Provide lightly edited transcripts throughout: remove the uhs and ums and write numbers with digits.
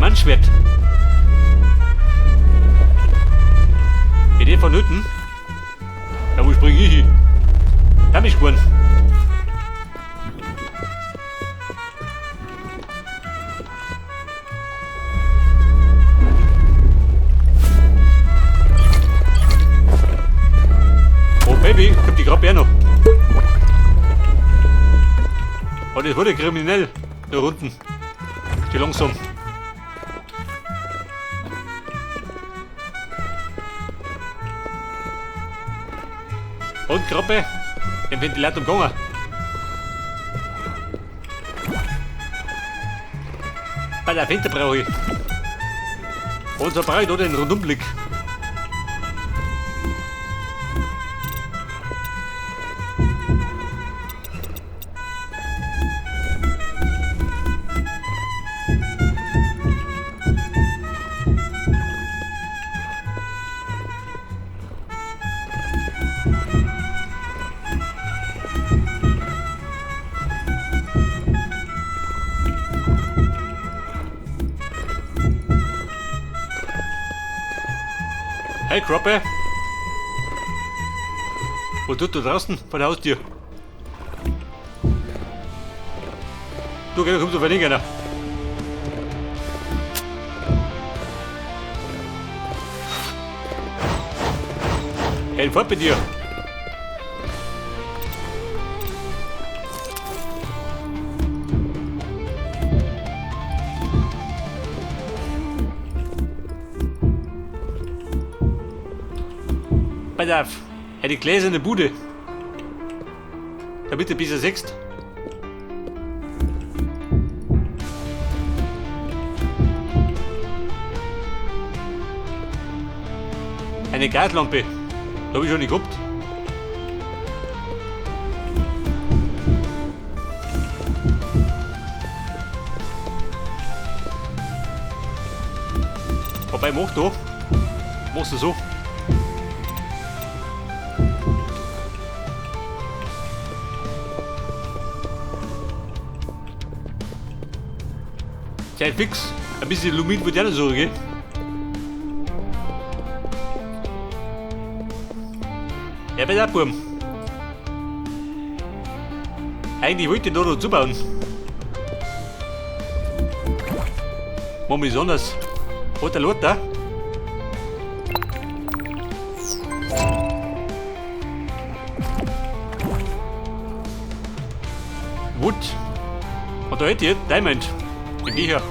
Diamantschwert. Idee vonnöten. Ja, wo spring ich hin? Da mich geworden. Oh Baby, ich hab die Krabbe auch noch. Oh, das wurde kriminell. Da unten. Steh langsam. Und Krabbe, den Ventilator umgegangen. Bei der Fenster brauche ich. Und so brauche ich da den Rundumblick. Hey Krabbe! Was tut da draußen vor der Haustür? Du, gell, da kommt so wenig einer. Hey, fort bei dir! Pass auf, eine gläserne Bude. Damit du besser siehst. Eine Gaslampe. Da hab ich schon nicht gehabt. Wobei, mach da. Machst du so. Zeit fix. Ein bisschen Lumin wird ja noch so, gell? Ja, bei der Burm. Eigentlich wollte ich da noch zubauen. Machen wir besonders. Hat der Lothar? Wood. Und da hätte ich Diamond. Den geh ich her.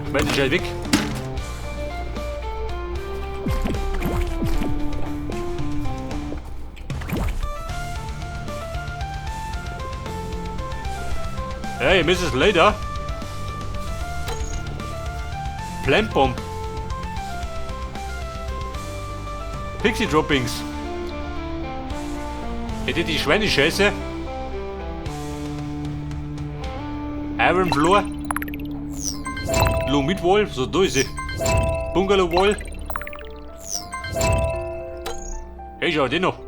Schmeiß den Scheiß weg. Hey, Mrs. Leder. Plant Bomb. Pixie Droppings. Hätte die Schweinescheiße. Iron Floor. Lumit Wall, so da ist sie. Bungalow Wall. Hey, schau, den noch.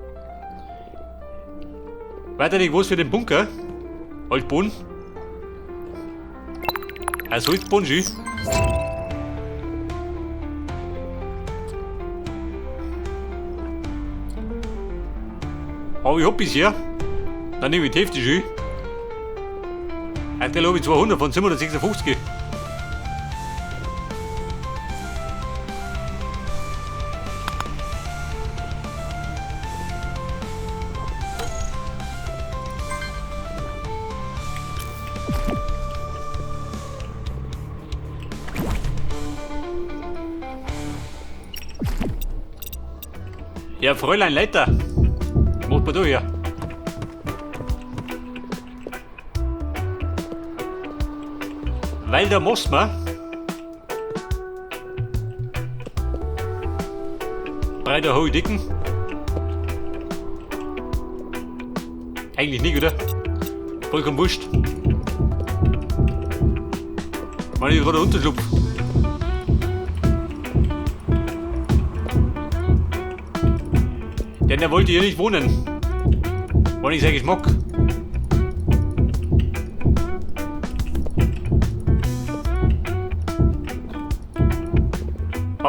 Weiter nicht was für den Bunker. Altboden. Also Holzboden, schön. Aber ich hab bisher. Dann nehme ich die Hälfte schön. Aktuell habe ich 200 von 756. Ja, Fräulein Leiter. Macht man da her? Weil da muss man. Breiter hohe Dicken. Eigentlich nicht, oder? Vollkommen wurscht. Wenn ich gerade unterschlupf. Denn er wollte hier nicht wohnen. War nicht sein Geschmack.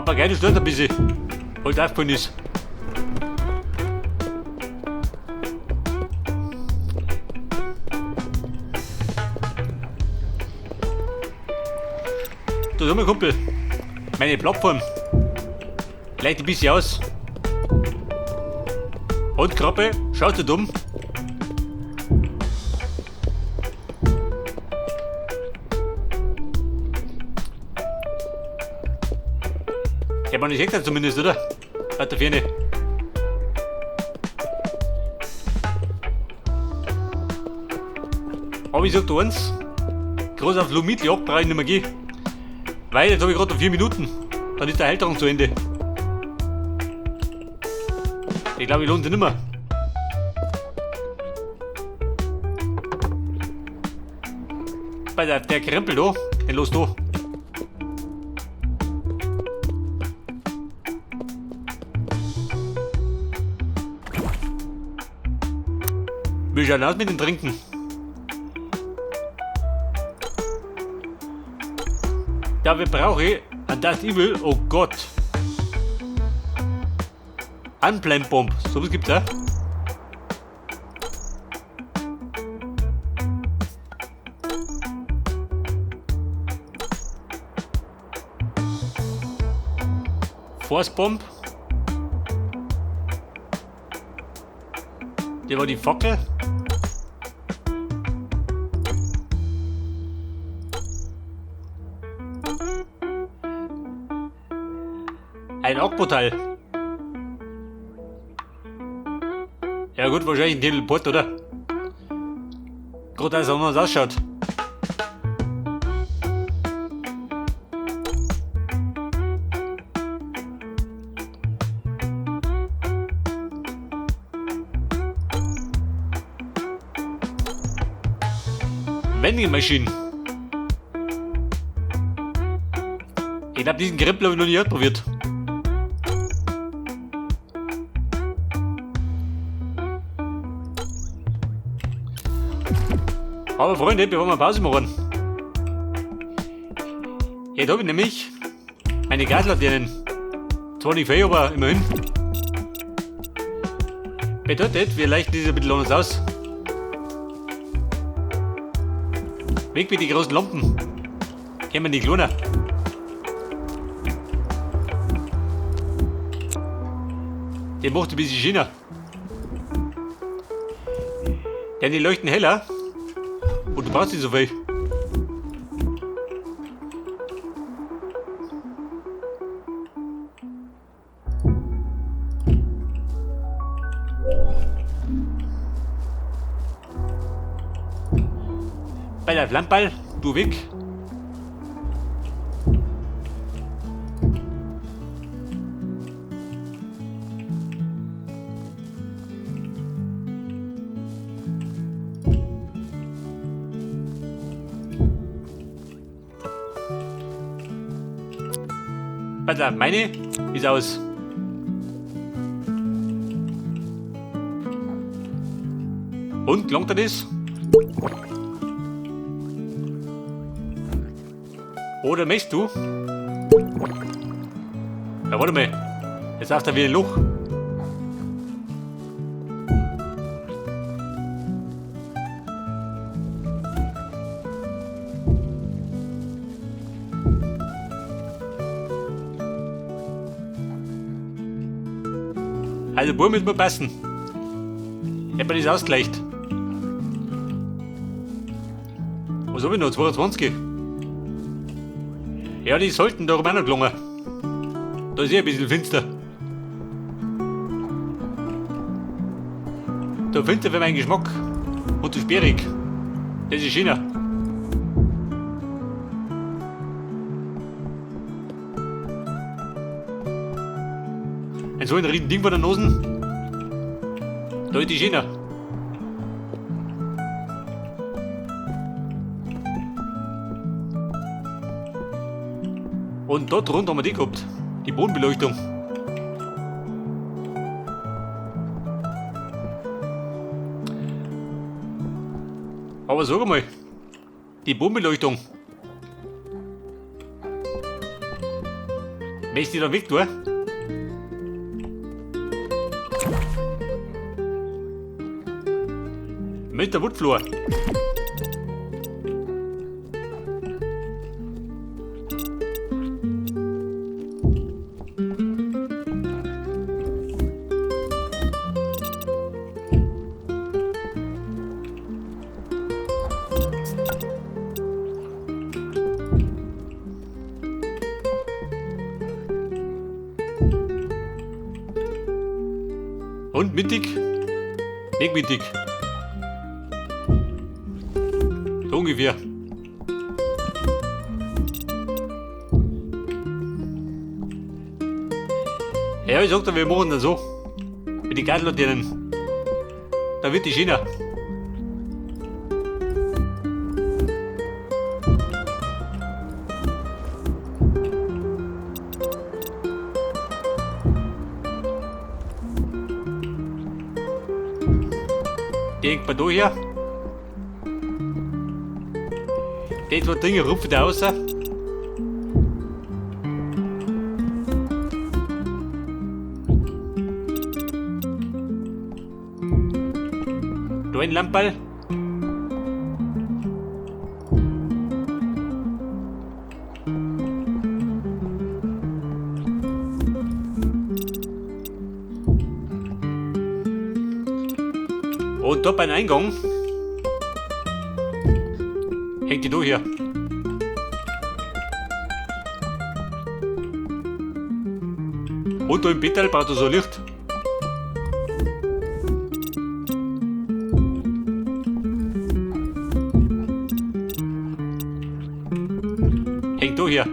Papagei, du stört ein bisschen. Halt aufgefallen ist. Du, sag mal, Kumpel. Meine Plattform. Leicht ein bisschen aus. Und Krabbe, schaust du dumm? Ja, man sieht das zumindest, oder? Hat der Ferne. Aber ich sag dir eins, groß auf Lomitli brauche ich nicht mehr gehen. Weil jetzt habe ich gerade noch 4 Minuten. Dann ist der Heiltrank zu Ende. Ich glaube, ich lohnt sich nicht mehr. Bei der Krempel da, den los da. Wie schaut aus mit dem Trinken? Dafür brauche ich an das Evil, oh Gott. Unplanned Bomb, sowas gibt's auch. Force Bomb. Der war die Fackel. Ein Ork-Portal. Ja gut, wahrscheinlich ein Teleport, oder? Gerade als er anders ausschaut. Vending Machine. Ich hab diesen Krempel noch nie ausprobiert. Aber Freunde, bevor wir Pause machen. Jetzt hab ich nämlich meine Gaslaternen. Zwar nicht viel, aber immerhin. Bedeutet, wir leichten diese ein bisschen anders aus. Weg mit den großen Lampen. Kämen die Kloner. Der macht ein bisschen schöner. Denn die leuchten heller. Und du brauchst nicht so viel. Bei der Flammball, du weg. Pass auf, meine ist aus. Und, gelangt dir das? Oder möchtest du? Ja, warte mal. Jetzt läuft er wieder ein Loch. Also, Bur müssen wir passen. Hätten wir das ausgleicht. Was hab ich noch? 22? Ja, die sollten darum auch noch gelungen. Da ist eh ein bisschen finster. Da finster für meinen Geschmack. Und zu sperrig. Das ist schöner. Ein so ein riesen Ding vor der Nase. Da ist die schöner. Und dort rund haben wir die gehabt. Die Bodenbeleuchtung. Aber sag mal, die Bodenbeleuchtung. Wenn ich die dann weg tue. Mit der Woodfloor. Und mittig? Nicht mittig. So ungefähr. Ja, ich sag dir, wir machen das so. Mit den Gaslaternen. Da wird die schöner. Die hängt man da her. Die zwei Dinge rupfen da raus. Da ein Lamperl. Und da beim Eingang hängt die da hier. Und da im Bettel braucht er so Licht. Hängt da hier.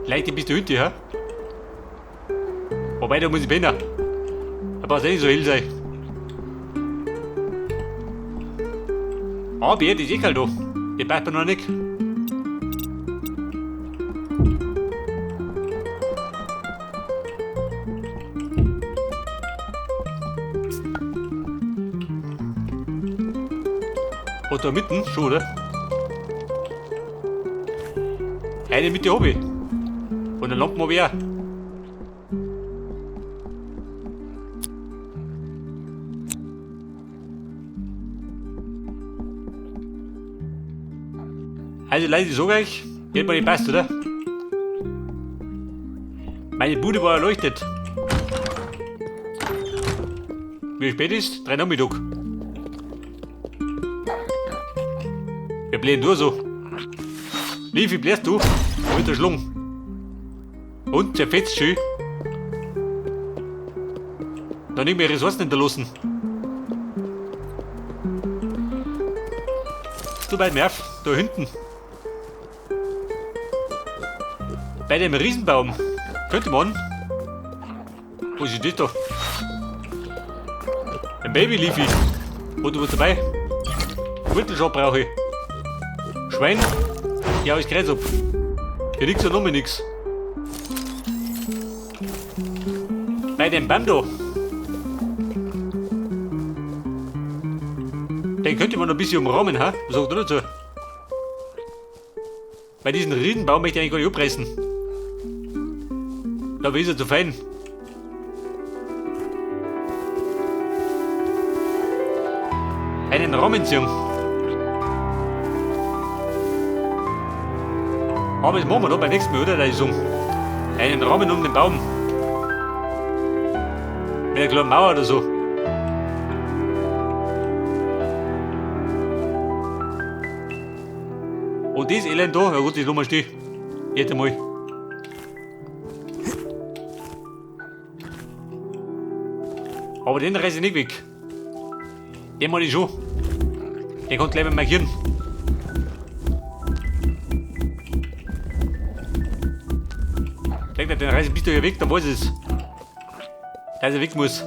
Leicht bist du hinter, hä? Wobei, da muss ich pennen. Da brauchst du eh nicht so hell sein. Aber das ist eh kalt da. Die passt mir noch nicht. Und da mitten schon, oder? Eine Mitte hab ich. Und eine Lampe hab ich auch. Also Leute, ich sag euch, geht mir nicht passt, oder? Meine Bude war erleuchtet. Wie spät ist? 3 Nachmittag. Wir blähen nur so. Wie viel bläst du? Mit der Schlung. Und zerfetzt schön. Dann nicht mehr Ressourcen hinterlassen. Du bei Nerv, da hinten. Bei dem Riesenbaum könnte man. Wo ist das da? Ein Baby Leafy. Und du bist dabei? Gürtelschau brauche ich. Schwein? Ja, ist Kreuz ab. Hier nix und nochmal nix. Bei dem Baum da. Den könnte man noch ein bisschen umrahmen, ha? Was sagt ihr dazu? Bei diesem Riesenbaum möchte ich eigentlich gar nicht abreißen. Da ist er zu fein. Einen Rahmen ziehen. Aber das machen wir noch beim nächsten Mal, oder? Da ist um. Einen Rahmen um den Baum. Mit einer kleinen Mauer oder so. Und das Elend da, ja gut, das lassen wir stehen. Jetzt einmal. Aber den reiß ich nicht weg. Den mach ich schon. Den kann ich gleich mal markieren. Denk, den reiß ich bis da hier weg, dann weiß ich es. Dass er weg muss.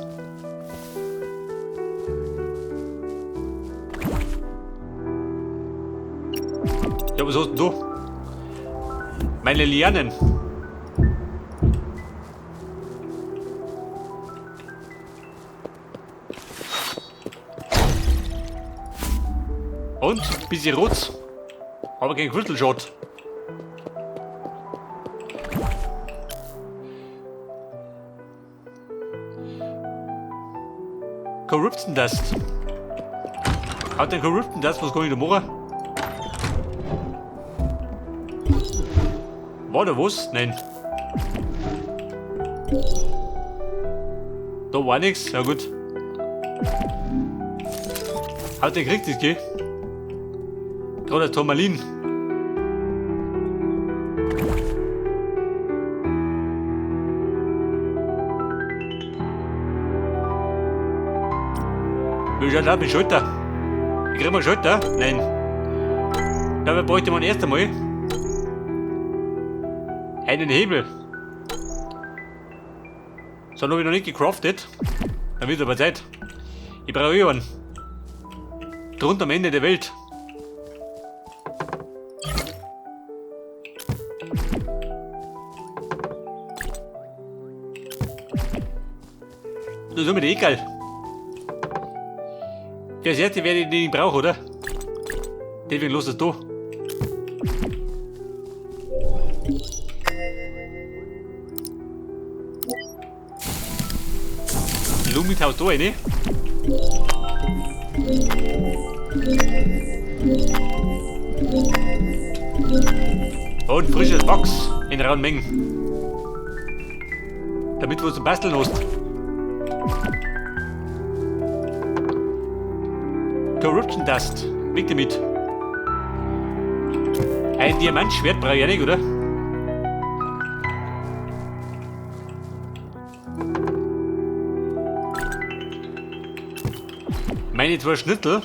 Ja, was hast du denn da? Meine Lianen. Und? Bisschen Rotz. Aber kein Crystal Shot. Corruption Dust. Hat der Corruption Dust, was kann ich da machen? War da was? Nein. Da war nix. Ja gut. Hat der kriegt das, gell? Gerade das Turmalin. Wie schaut das mit Schalter? Ich krieg mal Schalter? Nein. Dabei bräuchte man erst einmal einen Hebel. So, habe ich noch nicht gecraftet. Dann wird aber Zeit. Ich brauche eh einen. Drunter am Ende der Welt. Das ist mir eh geil. Das erste werde ich, den ich brauche, oder? Deswegen los es da. Lumit haut da rein. Und frisches Wachs in rauen Mengen. Damit du was zum Basteln hast. Corruption Dust. Weg damit. Ein Diamantschwert brauche ich auch nicht, oder? Meine zwei Schnittel.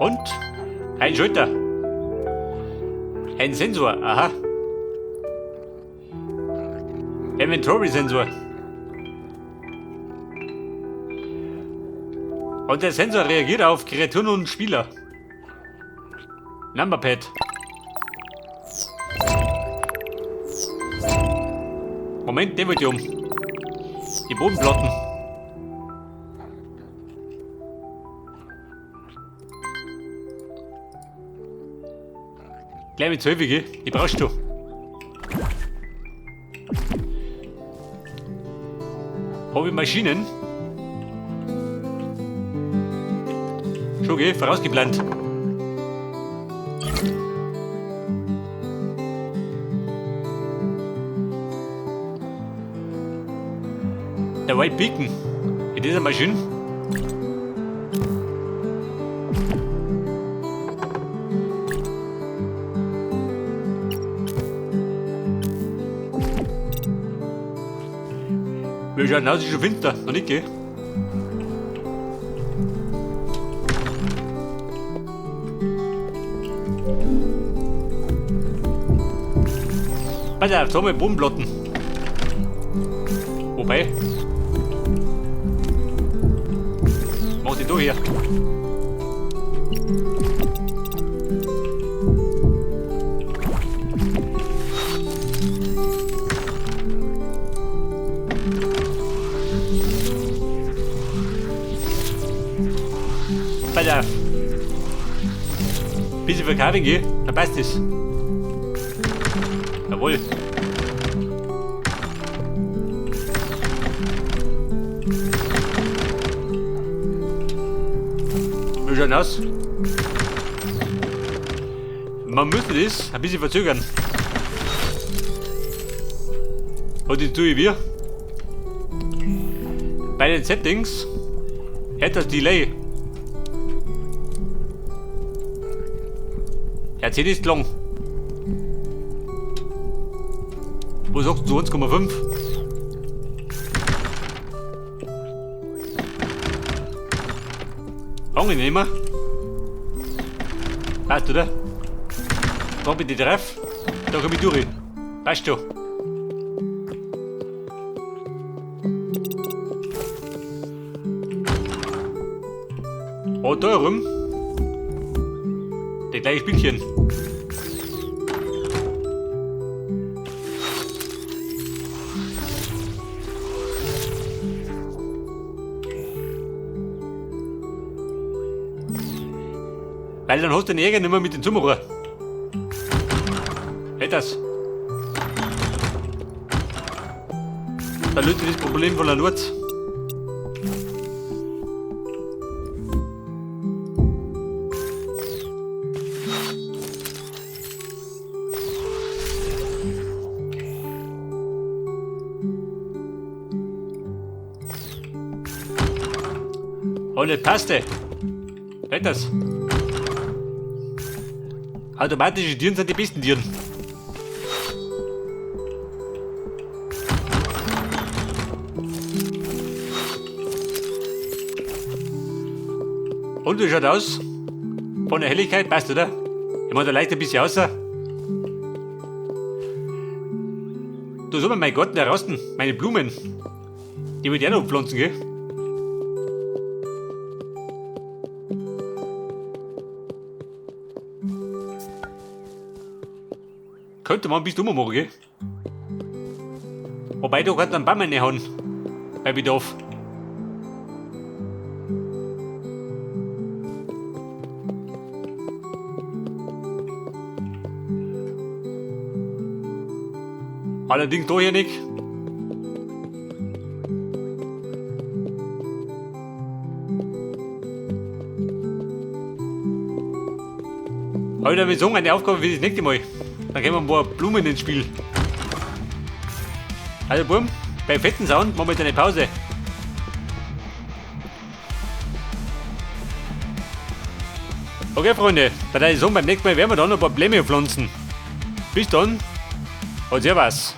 Und ein Schalter. Ein Sensor, aha. Inventory-Sensor. Und der Sensor reagiert auf Kreaturen und Spieler. Numberpad. Moment, den wollte ich um. Die Bodenplatten. Gleich mit 12, gell? Die brauchst du. Hab ich Maschinen? Schon, gell? Vorausgeplant. Der White Beacon. In dieser Maschine. Wie schaut denn aus? Ist schon finster. Noch nicht, gell? Pass auf, da haben wir Bodenplatten. Wobei. Mach die da her. Pass auf. Bisschen verkaufen geh, dann passt es. Jawohl. Wie schaut aus? Man müsste das ein bisschen verzögern. Und die tue ich wir. Bei den Settings etwas Delay. Ja, 10 ist lang. Wo sagst du 1,5? Angenehmer. Passt, oder? Da bin ich drauf. Da komm ich durch. Passt schon. Oh, da rum. Der gleiche Spielchen. Weil dann hast du den Ärger nicht mehr mit den Zummerer. Geht das? Da löst sich das Problem von der Lurz. Oh, das passt. Geht das? Automatische Türen sind die besten Türen. Und wie schaut aus? Von der Helligkeit passt, oder? Ich mach da leicht ein bisschen außer. Da soll man meinen Garten heraus, meine Blumen. Die will ich auch noch pflanzen, gell? Könnte man ein bisschen machen, gell? Wobei, da kann dann Baum reinhauen. Bei Bedarf. Allerdings da hier nicht. Heute wir sagen, eine Aufgabe für das nächste Mal. Dann kommen ein paar Blumen ins Spiel. Also Burm, bei fetten Sound machen wir jetzt eine Pause. Okay Freunde, dann würde ich sagen, beim nächsten Mal werden wir dann noch ein paar Blumen pflanzen. Bis dann und servus.